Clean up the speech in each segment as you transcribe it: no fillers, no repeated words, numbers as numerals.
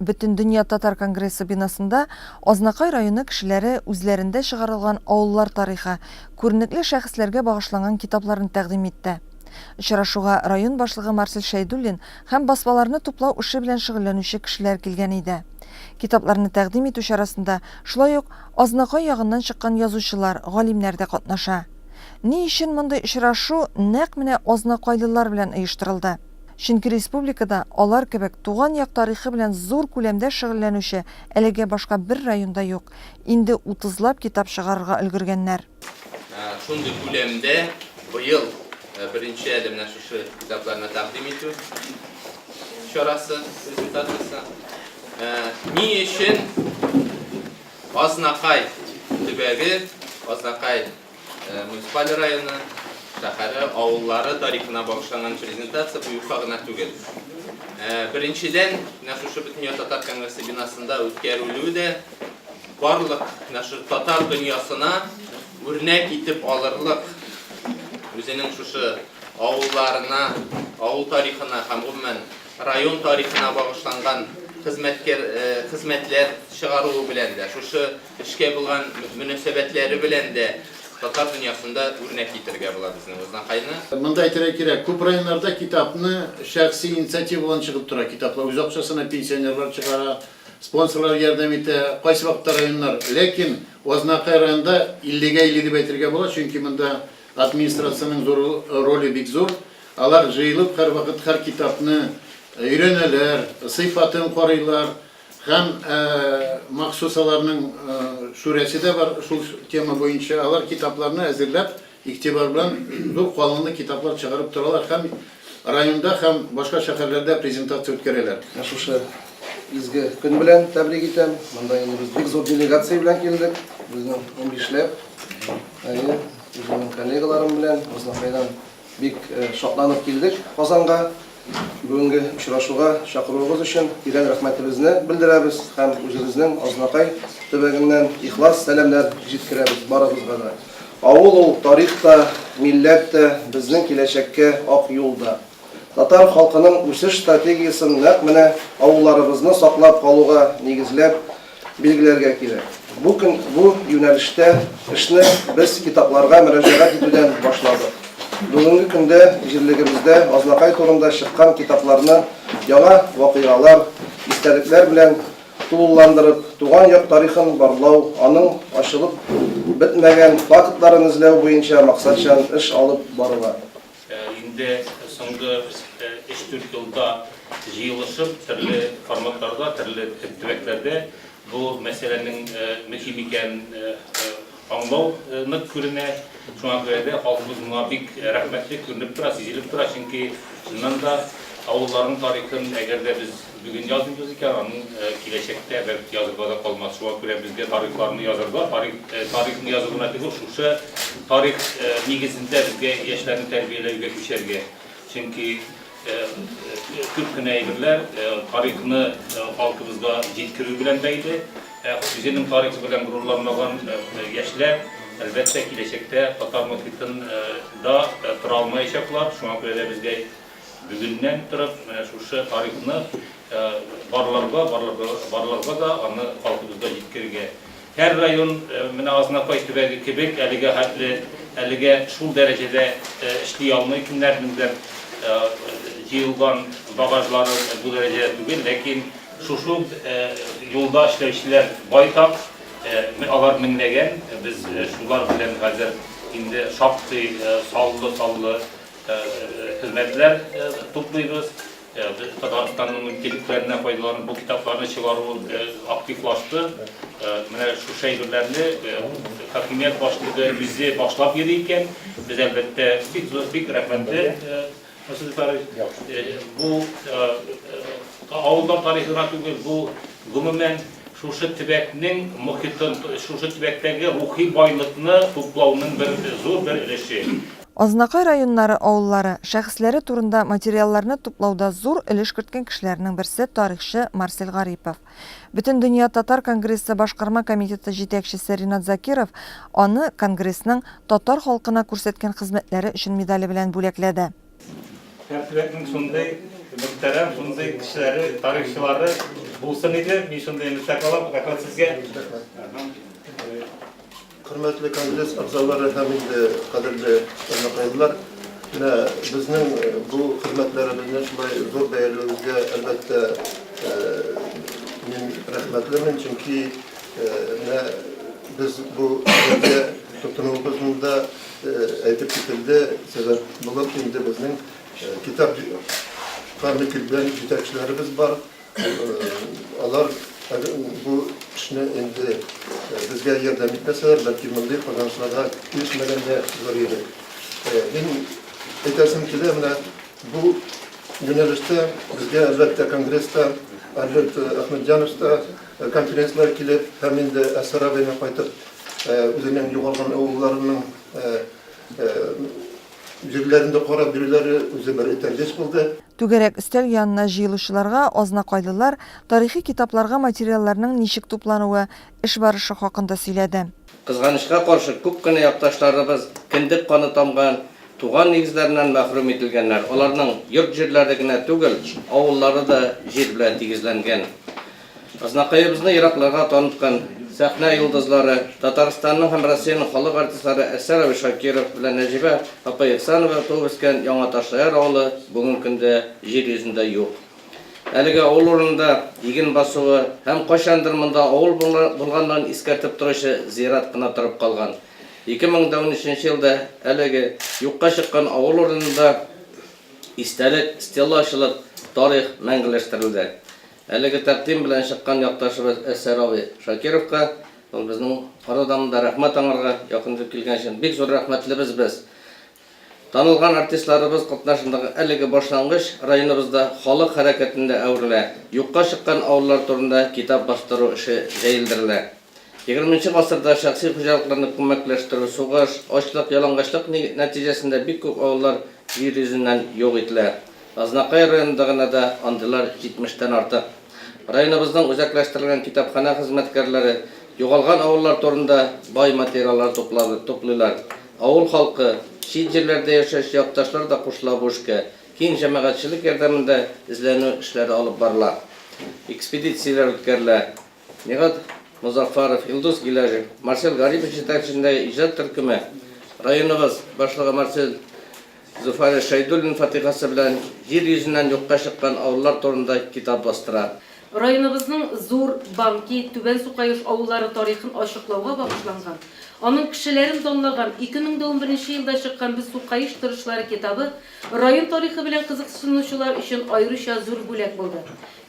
Бөтендөнья татар конгрессы бинасында Азнакай районы кешеләре үзләрендә чыгарылган авыллар тарихы, күренекле шәхесләргә багышланган китапларын тәкъдим итте. Очрашуга район башлыгы Марсель Шәйдуллин һәм басмаларны туплау эше белән шөгыльләнүче кешеләр килгән иде. Китапларны тәкъдим итү чарасында шулай ук Азнакай ягыннан чыккан язучылар, галимнәр дә катнаша. Ни өчен мондый очрашу нәкъ менә азнакайлылар белән оештырылды? Чөнки республикада алар кебек туган як тарихы белән зур күләмдә шөгыльләнүче әлегә башка бер район да юк, инде утызлап китап чыгарырга өлгергәннәр. Шундый күләмдә быел беренче әле менә шушы китапларны тәкъдим итү чарасы, презентациясе. Ни өчен Азнакай төбәге, Азнакай Муниципаль районы, шәһәре, авыллары тарихына багышланган презентация бу юкка гына түгел. Беренчедән, менә шушы Бөтендөнья татар конгрессы бинасында үткәрелүе дә барлык менә шушы татар дөньясына үрнәк итеп алырлык үзенең шушы авылларына, авыл тарихына һәм гомумән район тарихына багышланган хезмәткәр хезмәтләр чыгаруы белән дә, шушы Эшкә булган мөнәсәбәтләре белән дә татар дөньясында үрнәк итергә була безнең Азнакайны. Монда әйтергә кирәк, күп районнарда китапны шәхси инициатива белән чыгып тора китаплар. Үз акчасына пенсионерлар чыгара, спонсорлар ярдәм итә, кайсы вакытта районнар. Ләкин Азнакай районында иллегә 50 дип әйтергә була, чөнки монда администрациянең зур роле бик зур. Алар җыелып һәрвакыт һәр китапны өйрәнәләр, сыйфатын карыйлар. Һәм махсус аларның шүрәсе дә бар шул тема буенча. Алар китапларны әзерләп, игътибар белән зур калынлы китаплар чыгарып торалар һәм районда һәм башка шәһәрләрдә презентация үткәрәләр. Менә шушы изге көн белән тәбрик итәм. Монда инде без бик зур делегация белән килдек. Безнең унбишләп. Әйе, үземнең коллегаларым белән Азнакайдан Бик шатланып килдек Казанга. Бүгенге очрашуга чакыруыгыз өчен тирән рәхмәтебезне белдерәбез һәм үзебезнең Азнакай төбәгеннән ихлас сәламнәр җиткерәбез барыгызга да. Авыл ул тарих та, милләт тә, безнең киләчәккә ак юл да. Татар халкының үсеш стратегиясен нәкъ менә авылларыбызны саклап калуга нигезләп, билгеләргә кирәк. Бу көн бу юнәлештә эшне без китапларга мөрәҗәгать итүдән башладык. Бүгенге көндә җирлегебездә Азнакай турында чыккан китапларны яңа вакыйгалар, истәлекләр белән тулыландырып, туган як тарихын барлау, аның ачылып бетмәгән фактларын эзләү буенча максатчан эш алып барыла. Инде соңгы өч-дүрт елда җыелышып, төрле форматларда, төрле төбәкләрдә бу мәсьәләнең мөһим икәнен аңлау нык күренә. Шуңа күрә дә халкыбыз моңа бик рәхмәтле, күренеп тора, сизелеп тора, чөнки чыннан да авылларның тарихын әгәр дә без Бүген язмыйбыз икән, аның киләчәктә бәлки язырга да калмас. Шуңа күрә безгә тарихларны язырга, тарих тарихны язу гына түгел, шушы тарих нигезендә безгә яшьләрне тәрбияләүгә күчәргә. Чөнки күп кенә әйберләр тарихны халкыбызга җиткерү белән бәйле. Ә үзенең тарихы белән горурланмаган яшьләр, әлбәттә, киләчәктә татар мохитында тора алмаячаклар. Шуңа күрә дә безгә Бүгеннән торып, менә шушы тарихны барларга, барларга, барларга да, аны халкыбызга җиткерергә. Һәр район, менә Азнакай төбәге кебек, әлегә хәтле, әлегә шул дәрәҗәдә эшли алмый, кемнәрнеңдер җыелган багажлары бу дәрәҗәдә түгел, ләкин шушы юлда эшләүчеләр байтак, алар меңләгән, без шулар белән хәзер инде шактый саллы-саллы Хезмәтләр туплыйбыз. Без Татарстанның мөмкинлекләреннән файдаланып, бу китапларны чыгару активлашты. Менә шушы әйберләрне хакимият башлыгы үзе башлап йөри икән. Без, әлбәттә, бик зур, бик рәхмәтле, Василий Захарович. Бу авыллар тарихы гына түгел, бу гомумән шушы төбәкнең мохитын, шушы төбәктәге рухи байлыкны туплауның бер зур бер өлеше. Азнакай районнары авыллары, шәхесләре турында материалларны туплауда зур өлеш керткән кешеләрнең берсе тарихчы Марсель Гарипов. Бөтендөнья татар конгрессы башкарма комитеты җитәкчесе Ринат Закиров аны конгрессның Татар халкына күрсәткән хезмәтләре өчен медале белән бүләкләде. Һәр төбәкнең шундый мөхтәрәм шундый кешеләре, тарихчылары булсын иде. Мин шундый өметтә калам. Рәхмәт сезгә. Хөрмәтле конгресс әгъзалары һәм инде кадерле азнакайлылар, менә безнең бу хезмәтләребезне шулай зур бәяләвегезгә, әлбәттә, мин рәхмәтлемен, чөнки менә без бу эшләргә тотынуыбызның да әйтеп кителде, сәбәп булып инде безнең китапка мөкиббән җитәкчеләребез бар. Алар бу эшне инде безгә ярдәм итмәсәләр, бәлки мондый казанышларга ирешмәгән дә булыр идек. Мин әйтәсем килә, менә бу юнәлештә безгә, әлбәттә, конгресста Альберт Әхмәтҗанов та конференцияләр килеп һәм инде Әсәр абыйның кайтып үзенең югалган авылларының Җирләрен дә карап йөрүләре үзе бер этәргеч булды. Түгәрәк өстәл янына җыелучыларга азнакайлылар тарихи китапларга материалларның ничек туплануы, эш барышы хакында сөйләде. Кызганычка каршы, күп кенә якташларыбыз кендек каны тамган туган нигезләреннән мәхрүм ителгәннәр, аларның йорт-җирләре генә түгел, авыллары да җир белән тигезләнгән. Азнакаебызны еракларга таныткан сәхнә йолдызлары, Татарстанның һәм Россиянең халык артистлары Әсәр абый Шакиров белән Нәҗибә апа Ихсанова туып үскән Яңа Ташлыяр авылы бүгенге көндә җир йөзендә юк. Әлеге авыл урынында иген басуы һәм кайчандыр монда авыл булганлыгын искәртеп торучы зират кына торып калган. 2013 елда әлеге юкка чыккан авыл урынында истәлек стела ачылып, тарих мәңгеләштерелде. Әлеге тәкъдим белән чыккан якташыбыз Әсәр абый Шакировка, ул безнең арадан да, рәхмәт аңарга, якын итеп килгән өчен бик зур рәхмәтлебез без. Танылган артистларыбыз катнашындагы әлеге башлангыч районыбызда халык хәрәкәтенә әверелә, юкка чыккан авыллар турында китап бастыру эше җәелдерелә. Егерменче гасырда шәхси хуҗалыкларны күмәкләштерү, сугыш, ачлык, ялангачлык нәтиҗәсендә бик күп авыллар җир йөзеннән юк ителә. Азнакай районында гына да андыйлар җитмештән артык. Районыбызның үзәкләштерелгән китапханә хезмәткәрләре югалган авыллар турында бай материаллар туплыйлар. Авыл халкы, чит җирләрдә яшәүче якташлар да кушыла бу эшкә. Киң җәмәгатьчелек ярдәмендә эзләнү эшләре алып барыла. Экспедицияләр үткәрелә. Нигат Мозаффаров, Илдус Гиләҗев, Марсель Гарипов җитәкчелегендәге иҗат төркеме, районыбыз башлыгы Марсель Зөфәр Шәйдуллин фатихасы белән җир йөзеннән юкка чыккан авыллар турында китап бастыра. Районыбызның Зур, Банки, Түбән Сукаеш авыллары тарихын ачыклауга багышланган, аның кешеләрен данлаган 2011 нче елда чыккан Без Сукаеш тырышлары китабы район тарихы белән кызыксынучылар өчен аеруча зур бүләк булды.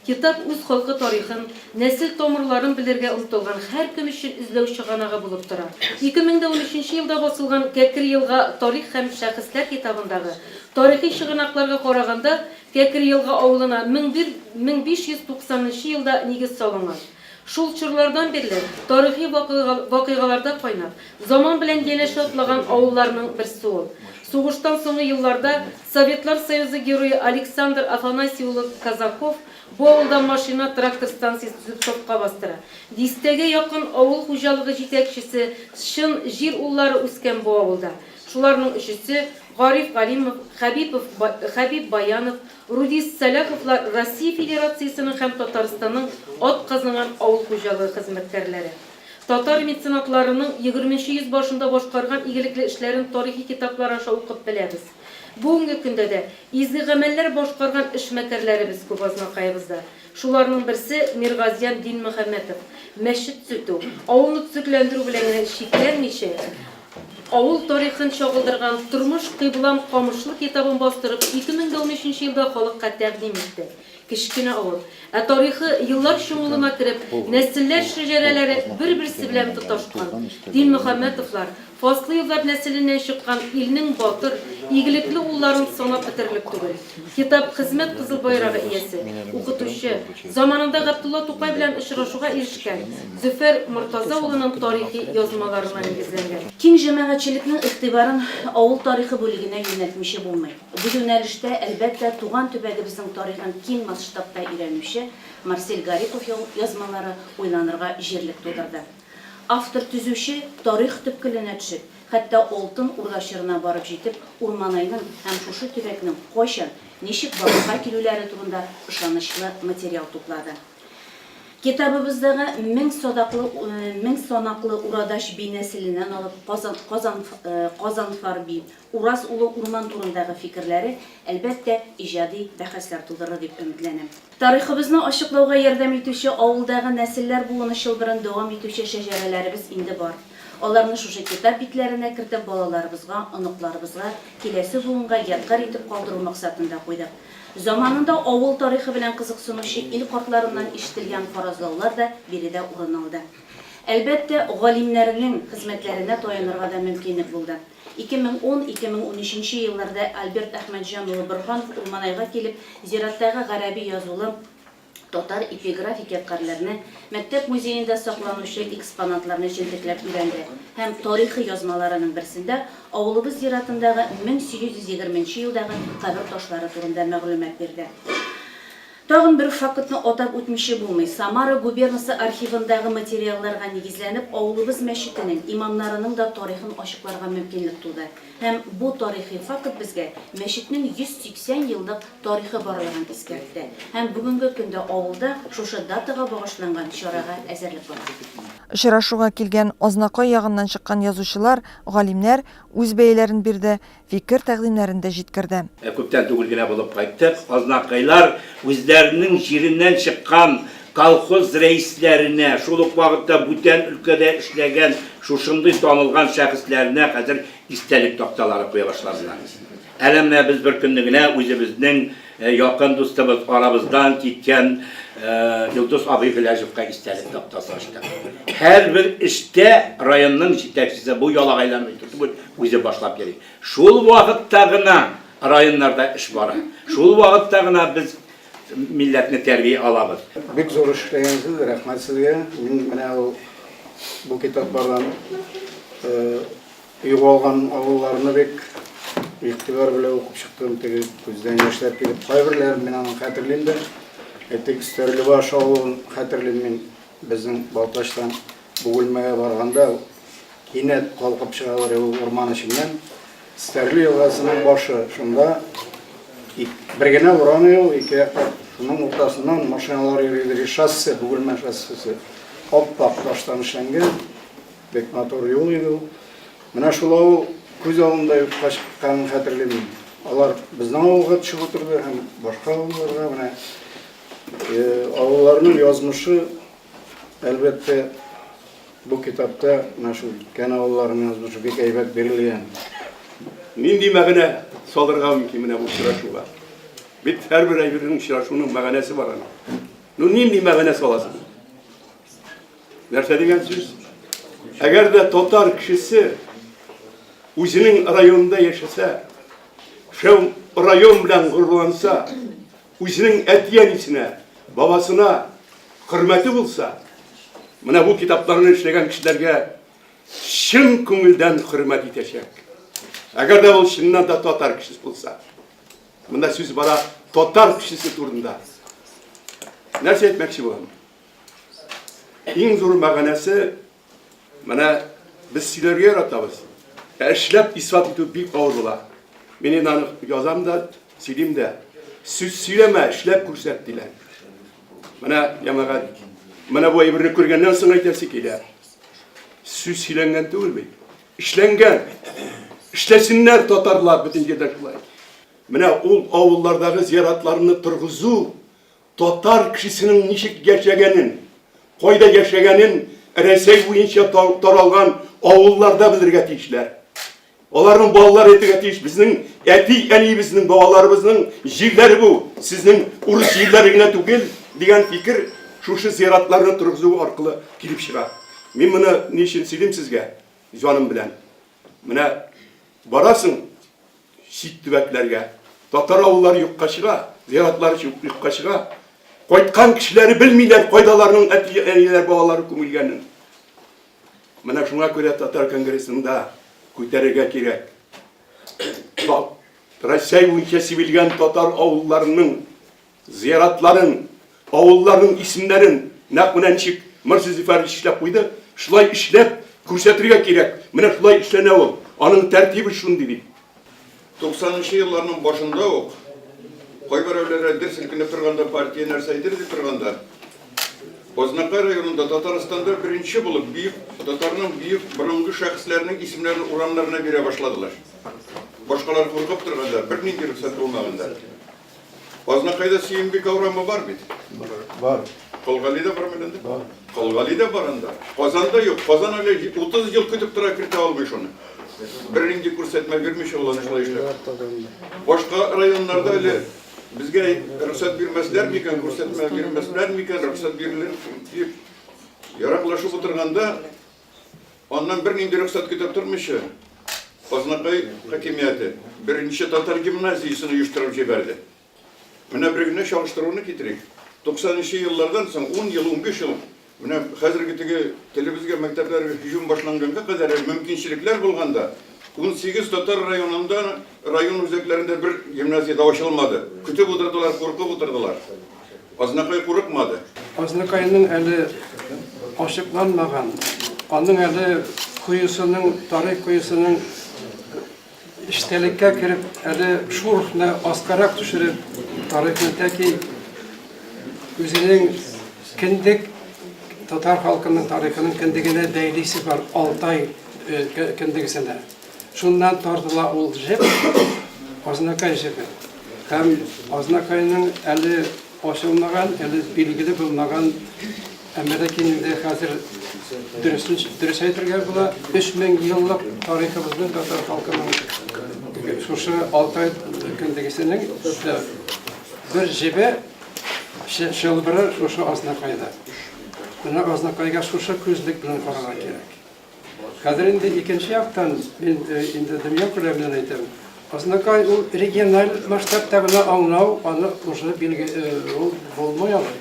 Китап үз халкы тарихын, нәсел тамырларын белергә омтылган һәркем өчен эзләү чыганагы булып тора. 2013 нче елда басылган Кәкре Елга тарих һәм шәхесләр китабындагы тарихи чыганакларга караганда, Кәкре Елга авылына 1590 нчы елда нигез салынган. Шул чорлардан бирле тарихи вакыйгаларда кайнап, заман белән янәшә атлаган авылларның берсе ул. Сугыштан соңгы елларда Советлар Союзы Герое Александр Афанасий улы Казаков бу авылда машина-трактор станциясе төзеп сафка бастыра. Дистәгә якын авыл хуҗалыгы җитәкчесе, чын җир уллары үскән бу авылда. Шуларның өчесе, Гариф Галимов, Хәбипов, Хәбиб Баянов, Рудис Сәлаховлар Россия Федерациясенең һәм Татарстанның атказанган авыл хуҗалыгы хезмәткәрләре. Татар меценатларының егерменче йөз башында башкарган игелекле эшләрен тарихи китаплар аша укып беләбез. Бүгенге көндә дә изге гамәлләр башкарган эшмәкәрләребез күп Азнакаебызда. Шуларның берсе, Миргазиян Динмөхәммәтов. Мәчет төзетү, авылны төзекләндерү белән генә чикләнмичә, авыл тарихын чагылдырган Тормыш кыйблам камышлы китабын бастырып, 2013 нче елда халыкка тәкъдим итте. Кечкенә авыл. Ә тарихы еллар чоңгылына кереп, нәселләр шәҗәрәләре бер-берсе белән тоташкан. Динмөхәммәтовлар, Фаслыевлар нәселеннән чыккан илнең батыр, игелекле улларын санап бетерерлек түгел. Китап Хезмәт Кызыл Байрагы иясе, укытучы, заманында Габдулла Тукай белән очрашуга ирешкән Зөфәр Мортаза улының тарихи язмаларына нигезләнгән. Киң җәмәгатьчелекнең игътибарын авыл тарихы бүлегенә юнәлтмичә булмый. Бу юнәлештә, әлбәттә, туган төбәгебезнең тарихын киң масштабта өйрәнүче Марсель Гарипов язмалары уйланырга җирлек тудырды. Автор-төзүче тарих төпкеленә төшеп, хәтта Алтын Урда чорына барып җитеп, Урманайның һәм шушы төбәкнең кайчан, ничек барлыкка килүләре турында ышанычлы материал туплады. Китабыбыздагы 1000 садаклы, 1000 санаклы Урадач би нәселеннән алып Казан, Казан, Казанфар би, Ураз улы Урман турындагы фикерләре, әлбәттә, иҗади бәхәсләр тудырыр дип өметләнәм. Тарихыбызны ачыклауга ярдәм итүче авылдагы нәселләр буыны чылбырын дәвам итүче шәҗәрәләребез инде бар. Аларны шушы китап битләренә кертеп балаларыбызга, оныкларыбызга, киләсе буынга ядкарь итеп калдыру максатын да куйдык. Заманында авыл тарихы белән кызыксынучы ил картларыннан ишетелгән фаразлаулар да биредә урын алды. Әлбәттә, галимнәрнең хезмәтләренә таянырга да мөмкинлек булды. 2010-2013 нче елларда Альберт Әхмәтҗан улы Борһанов Урманайга килеп, зираттагы гарәби язулы татар эпиграфик ядкарьләрне, мәктәп музеенда сакланучы экспонатларны җентекләп өйрәнде һәм тарихи язмаларының берсендә авылыбыз зиратындагы 1820 нче елдагы кабер ташлары турында мәгълүмат бирде. Тагын бер фактны атап үтмичә булмый, Самара губернасы архивындагы материалларга нигезләнеп, авылыбыз мәчетенең, имамнарының да тарихын ачыкларга мөмкинлек туды. Һәм бу тарихи факт безгә мәчетнең 180 еллык тарихы барлыгын искәртте. Һәм бүгенге көндә авылда шушы датага багышланган чарага әзерлек бара. Очрашуга килгән Азнакай ягыннан чыккан язучылар, галимнәр үз бәяләрен бирде, фикер-тәкъдимнәрен дә җиткерде. Күптән түгел генә булып кайттык. Азнакайлар үзләренең җиреннән чыккан колхоз рәисләренә, шул ук вакытта бүтән өлкәдә эшләгән шушындый танылган шәхесләренә хәзер истәлек такталары куя башладылар. Әле менә без бер көнне генә үзебезнең якын дустыбыз, арабыздан киткән Йолдыз абый Гыйләҗевка истәлек тактасы ачтык. Һәрбер эштә районның җитәкчесе бу ялагайлану түгел, үзе башлап йөри. Шул вакытта гына районнарда эш бара. Шул вакытта гына без милләтне тәрбия алабыз. Бик зур эш эшләгәнсез, рәхмәт сезгә. Мин менә ул бу китаплардан югалган авылларны бик игътибар белән укып чыктым, теге күздән яшьләр килеп. Кайберләрен мин аның хәтерлим дә. Әйтик, Стәрлебаш авылын хәтерлим мин. Безнең Балтачтан Бугульмәгә барганда кинәт калкып чыгалар ул урман эченнән. Стәрле елгасының башы шунда бер генә урам юл, ике якта шуның уртасыннан машиналар йөри, шоссе, Бугульмә шоссесы. Ап-ак таштан эшләнгән. Бик матур юл иде ул. Менә шул авыл күз алдында юкка чыкканын хәтерлим мин. Алар безнең авылга төшеп утырды һәм башка авылларга менә авылларның язмышы, әлбәттә, бу китапта менә шул киткән авылларның язмышы бик әйбәт бирелгән. Нинди мәгънә салырга мөмкин менә бу очрашуга? Бит һәрбер әйбернең очрашуның мәгънәсе бар аның. Ну нинди мәгънә саласың? Нәрсә дигән сүз? Әгәр дә татар кешесе үзенең районында яшәсә, шул район белән горурланса, үзенең әти-әнисенә, бабасына хөрмәте булса, менә бу китапларны эшләгән кешеләргә чын күңелдән хөрмәт итәчәк. Әгәр дә ул чыннан да татар кешесе булса. Монда сүз бара татар кешесе турында. Нәрсә әйтмәкче булам? Иң зур мәгънәсе менә без сөйләргә яратабыз. Ә эшләп исбат итү бик авыр була. Мин инде аны язам да, сөйлим дә. Сүз сөйләмә, эшләп күрсәт диләр. Менә җәмәгать, менә бу әйберне күргәннән соң әйтәсе килә. Сүз сөйләнгән түгел бит. Эшләнгән. Эшләсеннәр татарлар бөтен җирдә шулай. Менә ул авыллардагы зиратларны торгызу Татар кешесенең ничек яшәгәнен, кайда яшәгәнен Рәсәй буенча таралган авылларда белергә тиешләр. Аларның балалары әйтергә тиеш, безнең әти-әниебезнең, бабаларыбызның җирләре бу, сезнең урыс җирләре генә түгел, дигән фикер шушы зиратларны торгызу аркылы килеп чыга. Мин моны ни өчен сөйлим сезгә? Җаным белән. Менә барасың чит төбәкләргә. Татар авыллары юкка чыга, зиратлар юкка чыга. Кайткан кешеләре белмиләр, кайда аларның әти-әниләр, балалары күмелгәнен. Менә шуңа күрә татар конгрессында күтәрергә кирәк. Россия буенча сибелгән татар авылларының зиратларын, авылларның исемнәрен нәкъ менә ничек Мырза Зөфәрович эшләп куйды, Шулай эшләп күрсәтергә кирәк. Менә шулай эшләнә ул. Аның тәртибе шундый дип. Туксанынчы елларның башында ук, кайберәүләре дер селкенеп торганда, партия нәрсә әйтер дип торганда, Азнакай районында Татарстанда беренче булып бөек татарның бөек борынгы шәхесләренең исемнәрен урамнарына бирә башладылар. Башкалар куркып торганда, бернинди рөхсәт булмаганда. Азнакайда Сөембикә урамы бар бит. Бар. Колгали дә бармы әле анда? Бар. Колгали дә бар анда. Казанда юк. Казан әле 30 ел көтеп тора, кертә алмый шуны. Бернинди күрсәтмә бирмичә ул аны шулай эшләп. Башка районнарда әле безгә рөхсәт бирмәсләр микән, күрсәтмә бирмәсләр микән, рөхсәт бирелер дип яраклашып утырганда, аннан бернинди рөхсәт көтеп тормыйча, Азнакай хакимияте беренче татар гимназиясен оештырып җибәрде. Менә бер генә чагыштыруны китерик. 90 нчы еллардан соң 10 ел, 15 ел, менә хәзерге теге телебезгә мәктәпләргә һөҗүм башланганга кадәр мөмкинчелекләр булганда, 18 татар районында, район үзәкләрендә бер гимназия дә ачылмады. Көтеп утырдылар, куркып утырдылар. Азнакай курыкмады. Азнакайның әле ачыкланмаган, аның әле коесының, тарих коесының эчтәлеккә кереп, әле шурфны аскарак төшереп, тарихны тәки үзенең кендек татар халкының тарихының кендегенә бәйлисе бар, Алтай кендегесенә. Шуннан тартыла ул җеп, Азнакай җебе. Һәм Азнакайның әле ачылмаган, әле билгеле булмаган, әмма ләкин инде хәзер дөресен дөрес әйтергә була, 3000 еллык тарихыбызның татар халкының шушы Алтай кендегесенең бер җебе чылбыры шушы Азнакайда. Менә Азнакайга шушы күзлек белән карарга кирәк. Хәзер инде икенче яктан, мин инде дөнья күләменнән әйтәм, Азнакай ул региональ масштабта гына аңлау, аны уже билге, ул булмый алай.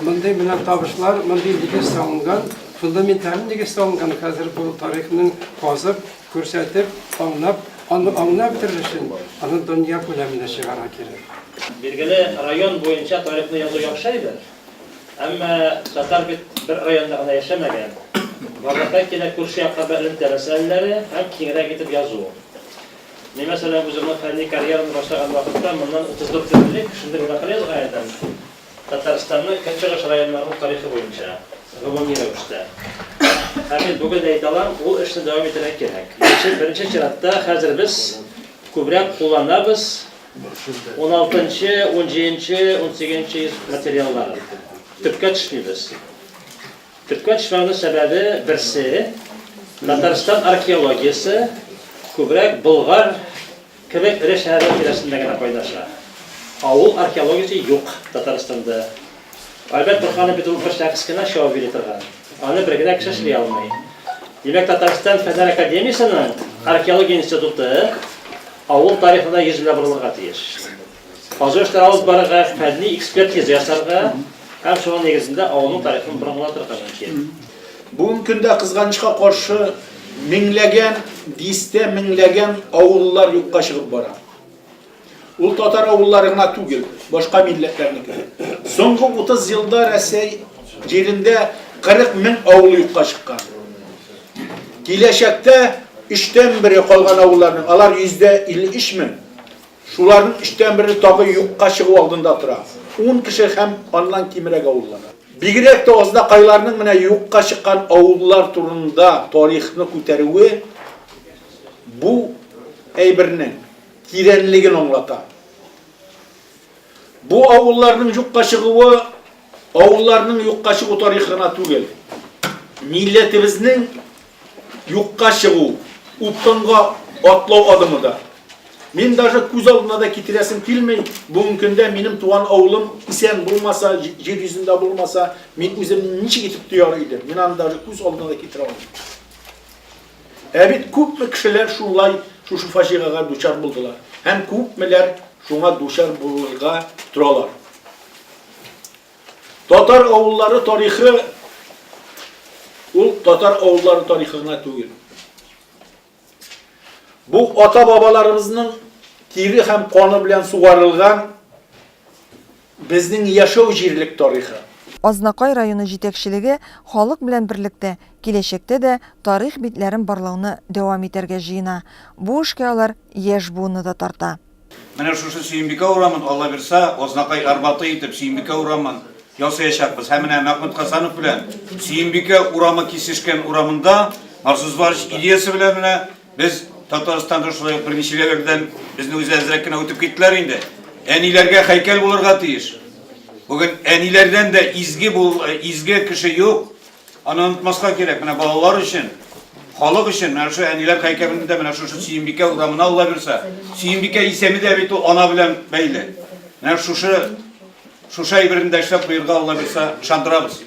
Мондый менә табышлар, мондый нигез салынган, фундаменталь нигез салынган хәзер бу тарихның казып, күрсәтеп, аңлап, аны аңлап бетерер өчен аны дөнья күләменә чыгарырга кирәк. Билгеле, район буенча тарихны язу яхшы әйбер. Әмма татар бит бер районда гына яшәмәгән. Барлыкка килә күрше якларда элемтә мәсьәләләре һәм киңрәк итеп язу. Мин, мәсәлән, үземнең фәнни карьерамны башлаган вакытта, моннан 34 ел элек, шундый бер мәкалә язган идем, Татарстанның көнчыгыш районнарының тарихы буенча, гомуми рәвештә. Һәм мин бүген дә әйтә алам, ул эшне дәвам итәргә кирәк. Беренче, беренче чиратта хәзер без күбрәк кулланабыз Уналтынчы, унҗиденче, унсигезенче йөз материалларын. Төпкә төшмибез. Төпкә төшмәүнең сәбәбе берсе, Татарстан археологиясе күбрәк Болгар кебек эре шәһәрләр тирәсендә генә кайнаша. Авыл археологиясе юк Татарстанда. Альберт Борһанов бит ул бер шәхес кенә чабып йөри торган. Аны бер генә кеше эшли алмый. Димәк, Татарстан Фәннәр академиясенең археология институты Авыл тарихына йөз белән борылырга тиеш. Казу эшләре алып барырга, фәнни экспертиза ясарга һәм шуның нигезендә авылның тарихын борынгылатырга мөмкин. Бүгенге көндә, кызганычка каршы, меңләгән, дистә меңләгән авыллар юкка чыгып бара. Ул татар авыллары гына түгел, башка милләтләрнеке. Соңгы 30 елда Рәсәй җирендә 40 мең авыл юкка чыккан. Киләчәктә өчтән бере калган авылларның, алар 53 мең, шуларның өчтән бере тагы юкка чыгу алдында тора. Ун кеше һәм аннан кимрәк авыллар. Бигрәк тә азнакайларның менә юкка чыккан авыллар турында тарихны күтәрүе бу әйбернең тирәнлеген аңлата. Бу авылларның юкка чыгуы авылларның юкка чыгу тарихы гына түгел. Милләтебезнең юкка чыгу, упкынга атлау адымы да. Мин даже күз алдына да китерәсем килми, бүгенге көндә минем туган авылым исән булмаса, җир йөзендә булмаса, мин үземне ничек итеп тояр идем? Мин аны даже күз алдына да китерә алмыйм. Ә бит күпме кешеләр шулай шушы фаҗигагә дучар булдылар һәм күпмеләр шуңа дучар булырга торалар. Татар авыллары тарихы ул татар авыллары тарихы гына түгел. Бу ата-бабаларыбызның тире һәм каны белән сугарылган Безнең яшәү җирлек тарихы. Азнакай районы җитәкчелеге халык белән берлектә киләчәктә дә тарих битләрен барлауны дәвам итәргә җыена. Бу эшкә алар яшь буынны да тарта. Менә шушы Сөембикә урамын, Алла бирса, Азнакай Арбаты итеп Сөембикә урамын ясаячакбыз. Һәм менә Мәхмүт Хәсәнов белән Сөембикә урамы кисешкән урамында Марсуз Барыч идеясе белән менә без Татарстанда шулай ук берничәләрдән безне үзе әзрәк кенә үтеп киттеләр инде. Әниләргә һәйкәл булырга тиеш. Бүген әниләрдән дә изге бул, изге кеше юк. Аны онытмаска кирәк. Менә балалар өчен, халык өчен менә шушы әниләр һәйкәлен дә менә шушы Сөембикә урамына Алла бирса. Сөембикә исеме дә бит ул ана белән бәйле. Менә шушы шушы әйберне дә эшләп куерга Алла бирса, ышандырабыз.